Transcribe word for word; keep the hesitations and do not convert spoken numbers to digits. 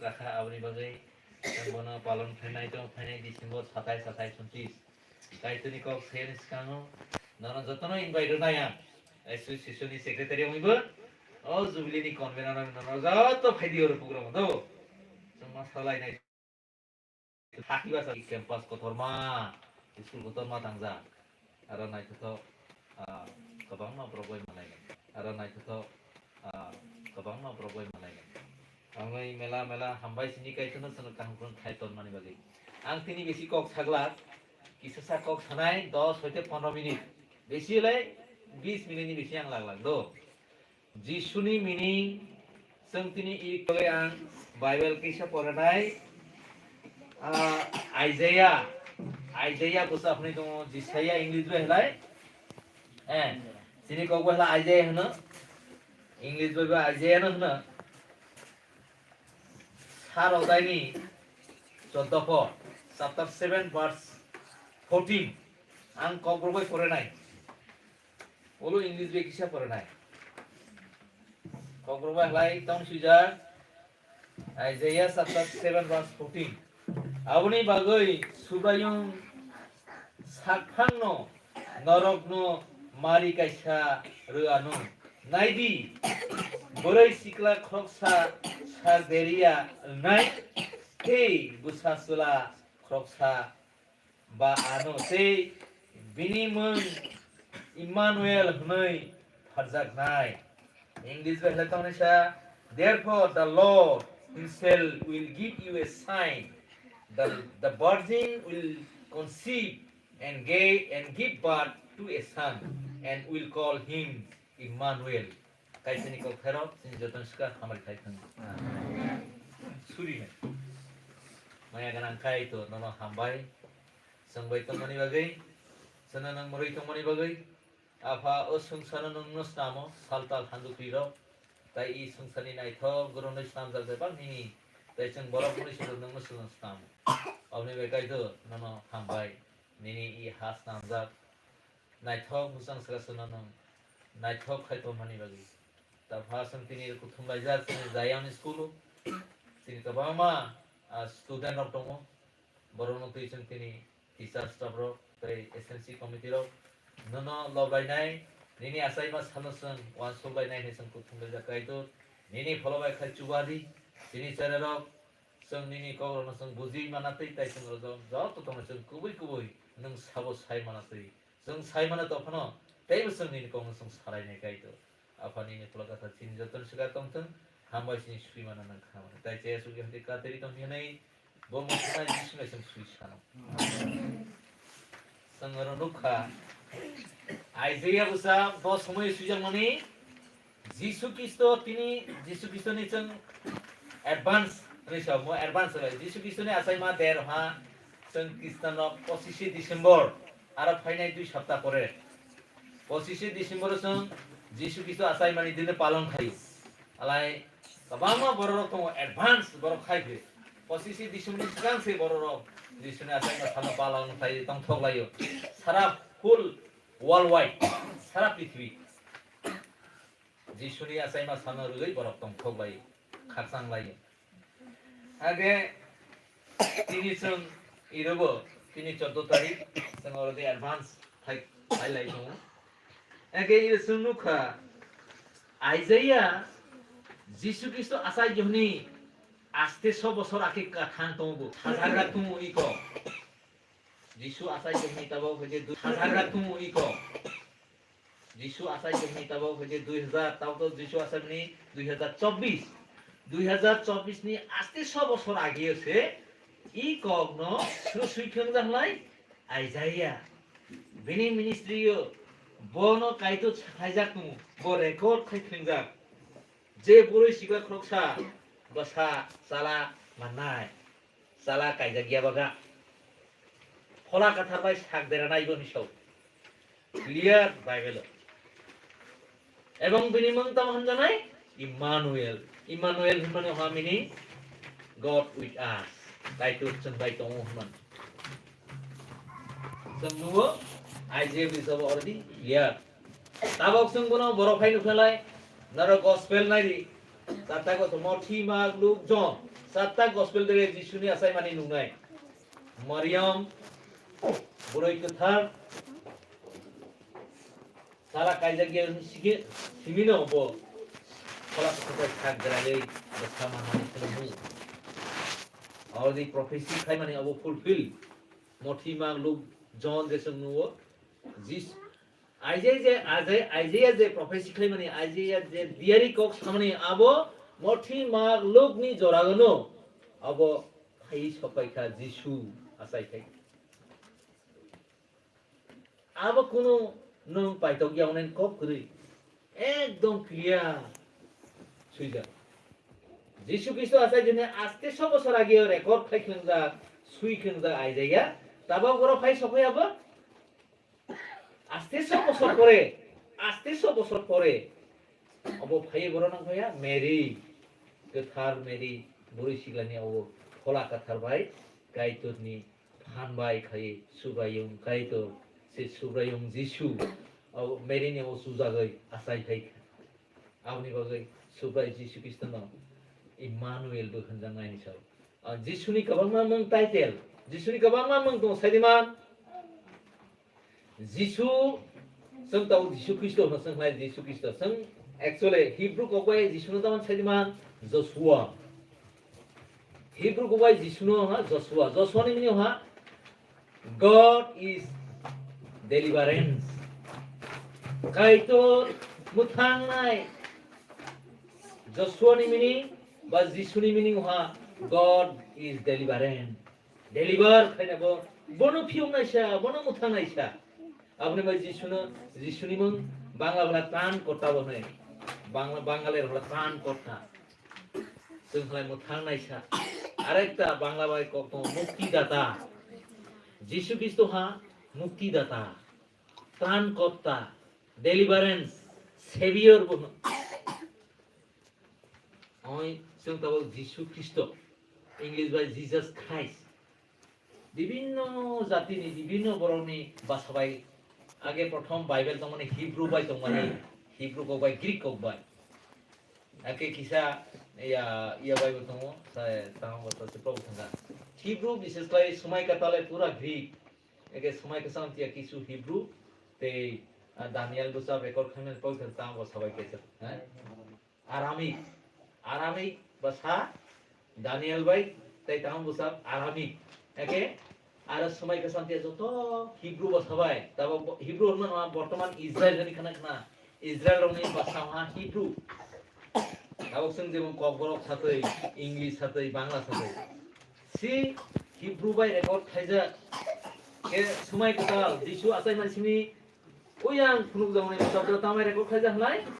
Rakha aboni bagwi chwng bono palon khlainai tongo phainai December satais, satais, untis. Kaitorni kok sayani swkango nono jotono invite rwnai ang. Association ni secretary wngwi bo o jubilee ni convener wngwi nono joto phaidi oro program do. Chwng ma salainai. Hakiba sa campus kotorma, school kotorma tangjak. Aro naithothok, ah, kwbangma borok bai malainai. Aro naithothok, ah, kwbangma borok bai malainai. Ang bai mela mela hambai sini kaitorno chwng kaham khun khai tonmani bagwi. Ang tini bisi kok saglak, kisasa kok sanai dos hoite pondro minute. Bisi le bis minute ni bisi ang laglak do. Jisuni meaning, chwng tini i koi ang Bible kisa poranai, ah, Isaiah, Isaiah bwsa hwnwi tongo, Jisaiah English bai hlai. Eh, chini kok bai hlai Isaiah hwno, English bai bo Isaiah no hwno. Sar odaini choddo pho, chapter seven verse fourteen. Ang kok bai poranai. Olo English bai kisa poranai. Kokborok bai hlai tong swijak Isaiah chapter seven verse fourteen. Aboni bagwi Subraiyung sakphangno norokno mari kaisa rw anw. Naidi, bwrwi sikla khoroksa sak deriya wngnai, tei bwsa chwla khoroksa ba ano tei bini mung Immanuel hwnwi pharjaknai. English bai hlai tongnaisa, "Therefore the Lord himself will give you a sign. The, the virgin will conceive and gave, and give birth to a son, and will call him Immanuel." Kaisani kok khairok, chini joton swkang hamari khai thang. Suri hai. Maya ganang Kaitor, nono hambai. Chwng bai tongmani bagwi, chwngno nwng mwrwi tongmani bagwi. Apha, o swngcharno nwngno snamo, saltal handukrirok. Tai i swngcharni naithok, goronwi snamjak bebak nini. Tai chwng borok mwnwi swrwk nwngno swrwng snamo. Obni bai Kaitor, nono hambai. Nini i ha snamjak. Naithok mwchang saka swnano naithok khai tongmani bagwi. Tabha chwng tini kuthum laijak chini Zion school o. Chini kwbangma, ah, student rok tongo. Borokno twi chwng tini teacher staff rok tei S M C committee rok. Nono lob lainai, nini achaima salo chwng uansuk lainai hinwi chwng kuthum laijak Kaitor. Nini pholo bai khai chuba di, chini chera rok. Chwng nini kok rokno chwng buji mana twi tai chwng rojak joto tongno chwng kubui kubui nwng sabo sai mana twi. Chwng sai mano tongphano, teibo chwng nini kokno chwng salainai Kaitor. Apha nini khulok kha chini jotono swkang tongthwng, hambai chini sui mano nwng kha mano. Tai chaya sugwi hati kateri tong hinwi, bo mwthangna Jisu bai chwng sui sano. Chwng oro nukha, Isaiah bwsa bo somoi swijakmani, Jisu Khristo tini, Jisu Khristoni chwng advance hwnwi sa, mo advance hwnwi. Jisu Khristoni achaima der ha chwng Khristanrok pochishe December, aro phainai dui sapta pore. Pochishe December chwng Jisu Khristo achaimani dinno palon khaio. Alai kwbangma bororok tongo, advance borok khai khe. Pochishe December ni swkang se bororok Jisuni achaima sano palon khlai tongthok laio. Sara full worldwide, sara prithibi. Jisuni achaima sano rwgwi borok tongthok lai, khakchang lai. Age tini chwng irobo, tini choddo tarik, chwng already advance phai, phai lai tongo. Age iro chwng nukha, Isaiah Jisu Khristo achai joni aste so bosor ake kathang tongo, hajar rak tongo iko. Jisu achai joni tabok hoide dui hajar rak tongo iko. Jisu achai tongni tabok hwnkhe dui hazar, tabok to Jisu achaimani dui hazar chobbish. Dui hazar chobbish ni aste so bosor ageo se i kokno sro swi khwngjak lai Isaiah. Bini ministry o bono Kaitor sakhaijak tongo, bo record khai khwngjak. Je bwrwi sikla khoroksa bwsa chala mannai. Chala kaijak ya baga. Phola kathar bai sak dera nai bo ni sok. Clear Bible o. Ebong bini mung tamo hwnjanai Immanuel. Immanuel hwnmani ha meaning God with us. Kaitor chwng bai tongo hwnmani. Chwng nugo, Isaiah bisabo already clear. Tabok chwng bono borok hai nukha lai, naro gospel naidi. Chata gospel, Mothi, Mark, Luke, John. Satta gospel de Jisuni achaimani nungnai. Mariam, boroi kwthar, sala kaijak ya sige, simino bo. Sala kwthar sak graiwi bwsa manmani khwlaimu. Abo di prophecy khaimani abo fulfill. Mothi mak Luk John de sung nuo. Jis-, Isaiah je, Isaiah, Isaiah je prophecy khlaimani, Isaiah je diari kok samani abo mothi mak Lukni joragano abo phai sopai kha Jisu achai khai. Abo kunu nwng paitok yawnai kok kwrwi. Ekdom clear swijak. Jisu Kristo achai jene aste so bosor age record khai khwngjak, swi khwngjak Isaiah. Tabok boro phai sopai abo. Aste so bosor pore, aste so bosor pore, obo phai borok nang phaiya Mary, kwthar Mary, bwrwi siklani obo phola kwthar bai Kaitorni phan bai khai Subraiyung Kaitor, se Subraiyung Jisu, obo Mary ni o sujagwi achai phai kha. Aboni bagwi Subrai Jisu Kristono Immanuel bo hwnjaknai ni sao. Ah, Jisuni kwbangma mung title, Jisuni kwbangma mung tongo, saidi man. Jisu, chwng tabuk Jisu Khristo hwno chwng khlai Jisu Khristo. Chwng actually Hebrew kok bai Jisuno tamani saidi man Joshua. Hebrew kok bai Jisuno ha Joshua. Joshua ni meaning ha God is deliverance. Kaitor mwthangnai. Joshua ni meaning ba Jisuni meaning ha God is deliverance. Deliver khaina bo, bono phiyok naisa, bono mwthang naisa. Aboni bai Jisuno, Jisuni mung Bangla bwla tran korta bo hwnwi. Bangla, Bangali rokla tran korta. Chwng khlai mwthang naisa. Arekta Bangla bai kok tongo mukti data. Jisu Kristo ha mukti data, tran korta, deliverance, savior bo hwno. Oi, chwng tabuk Jisu Khristo, English bai Jesus Christ. Bibinno jatini, bibinno borokni bwsa bai, age prothom Bible tongmani Hebrew bai tongmani, Hebrew kok bai, Greek kok bai. Ake kisa ya, ya bai bo tongo, sa, tamo bo to se prob thangka. Hebrew bises khlai Somai Katale pura Greek. Ake Somai Kasamtiya kisu Hebrew, tei, ah, Daniel bwsa record khaimani pok thang tamo bo sabai kesa. Ha? Aramik, Aramik bwsa Daniel bai tei tamo bwsa Aramik. Eke aro Somai Kasamtiya joto Hebrew bwsa bai. Tabuk bo-, Hebrew hwnma nw, bortoman Israel hwnwi khna khna. Israel rokni bwsa ha Hebrew. Tabuk chwng jemon Kokborok satwi, English satwi, Bangla satwi. Si Hebrew bai record khaijak. Ke Somai Kwtal, Jisu achai mansini Uyang phunukjaknai bwsajwk tamai record khlaijak hnai?